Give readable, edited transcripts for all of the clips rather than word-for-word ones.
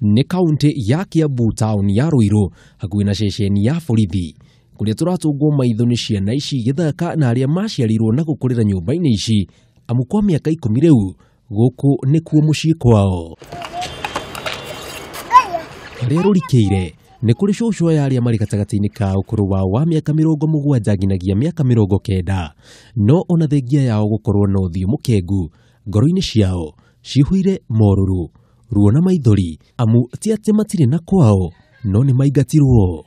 Nĩ kaunti ya Kiambu, taũni ya Ruiru, hakuhĩ na ceceni ya borithi, kũrĩa tũratũngwo maitho nĩ ciana ici igĩthaka na arĩa maciarirwo na gũkũrĩra nyũmba-inĩ ici, amu kwa mĩaka 10 rĩu gũkũ nĩkuo mũciĩ kwao. Harĩa rũrikĩire nĩ kũrĩ cũcũ aya arĩa marĩ gatagatĩ-inĩ ka ũkũrũ wao wa mĩaka 70 nginyagia mĩaka 90, no ona thengia yao gũkorwo na ũthiũ mũkengu, ngoro-inĩ ciao cihũire morũrũ, ruo na maithori, amu ti atĩ matirĩ na kwao, no nĩ maingatirwo.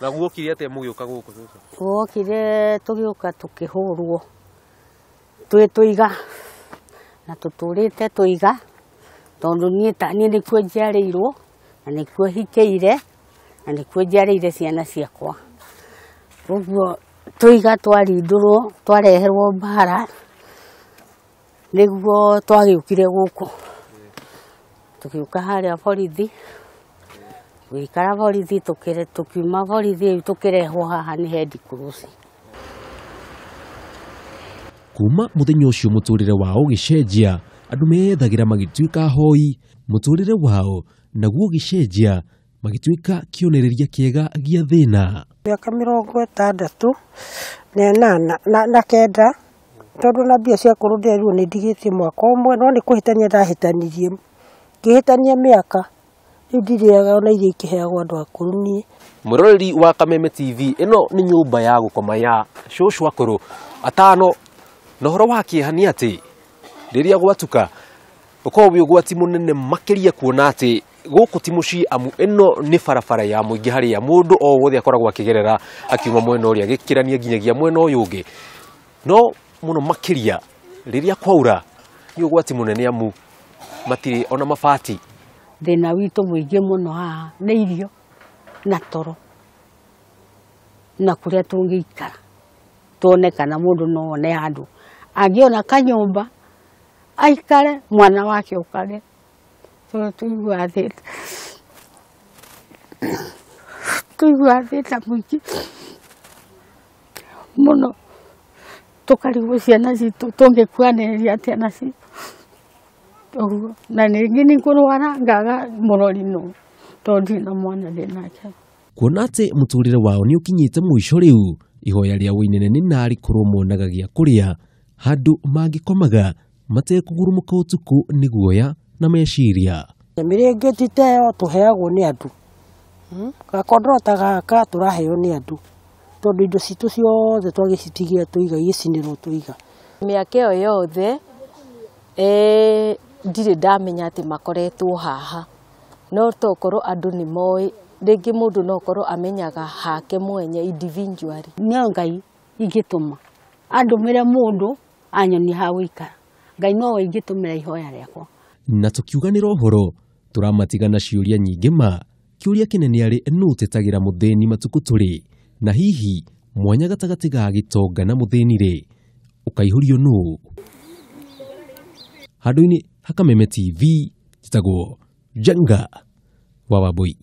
Na guokire atĩa mũgĩũka gũkũ cũcũ? Guokire tũgĩũka tũkĩhũrwo twĩ tũiga, na tũtũrĩte tũiga, tondũ niĩ ta niĩ nĩkuo njiarĩirwo, na nĩkuo hikĩire, na nĩkuo njiarĩire ciana ciakwa. Ũguo tũiga twarindũrwo, twareherwo mbara, nĩguo twagĩũkire gũkũ. Tũgĩũka harĩa borithi, tũgĩikara borithi, tũkiuma borithi rĩu tũkĩrehwo haha nĩ Head Cross. Kuma mũthenya ũcio mũtũrĩre wao ũgĩcenjia, andũ meyethagĩra magĩtuĩka ahoi, mũtũrĩre wao naguo ũgĩcenjia magĩtuĩka kĩonereria kĩega gĩa thĩna. Mĩaka 69 na 9, tondũ na mbia cia kũrũ ndĩrerirwo nĩ ndigĩtie mwaka ũmwe, no nĩ kũhĩtania ndahĩtanirie, ngĩhĩtania mĩaka, rĩu ndirĩaga ona iria ikĩheagwo andũ akũrũ niĩ. Mwĩroreri wa Kameme TV, ĩno nĩ nyũmba ya gũkoma ya cũcũ akũrũ atano, na ũhoro wa kĩeha nĩ atĩ rĩrĩa gwatuka ũkoragwo wĩ ũgwati mũnene makĩria kuona atĩ gũkũ ti mũciĩ, amu ĩno nĩ barabara ya mũingĩ harĩa mũndũ o wothe akoragwo akĩgerera akiuma mwena ũrĩa agĩkĩrania nginyagia mwena ũyũ ũngĩ. No mũno makĩria rĩrĩa kwaura nĩ ũgwati mũnene amu matirĩ ona mabati. Thĩna witũ mũingĩ mũno haha nĩ irio na toro na kũrĩa tũngĩikara, tuone kana mũndũ no one handũ angĩona kanyũmba aikare, mwana wake ũkage. Tondũ tũiguaga thĩna, tũiguaga thĩna mũingĩ mũno, tũkarigwo ciana citũ tũngĩkuanĩrĩria atĩa nacio. Ũguo na rĩngĩ nĩ kũrwara ngaga mũrori nũ, tondũ ndirĩ na mwana ndĩ nake. Kuona atĩ mũtũrĩre wao nĩ ũkinyĩte mũico rĩu, ihoya rĩao inene nĩ narĩ korwo monaga gĩa kũrĩa, handũ mangĩkomaga matekũgurumũka ũtukũ nĩ guoya na meciria. Mĩrĩngĩti ta ĩyo tũheagwo nĩ andũ, gakondoro ta gaka tũraheo nĩ andũ, tondũ indo citũ ciothe twagĩcitigia tũiga igĩcinĩrwo tũiga. Mĩaka ĩyo yothe ndirĩ ndamenya atĩ makoretwo haha, no tokorwo andũ nĩ moĩ, rĩngĩ mũndũ no okorwo amenyaga hake mwenye individually. No Ngai ingĩtũma andũmĩre mũndũ anyonie ha gũikara, Ngai nowe ingĩtũmĩra ihoya rĩakwa. Na tũkiuganĩra ũhoro tũramatiga na ciũria nyingĩ ma, kĩũria kĩnene arĩ nũ ũtetagĩra mũthĩni matukũ tũrĩ, na hihi mwanya gatagatĩ ga gĩtonga na mũthĩni rĩ ũkaihũrio nũ? Handũ-inĩ ha Kameme TV, njĩtagwo Njenga wa Wambui.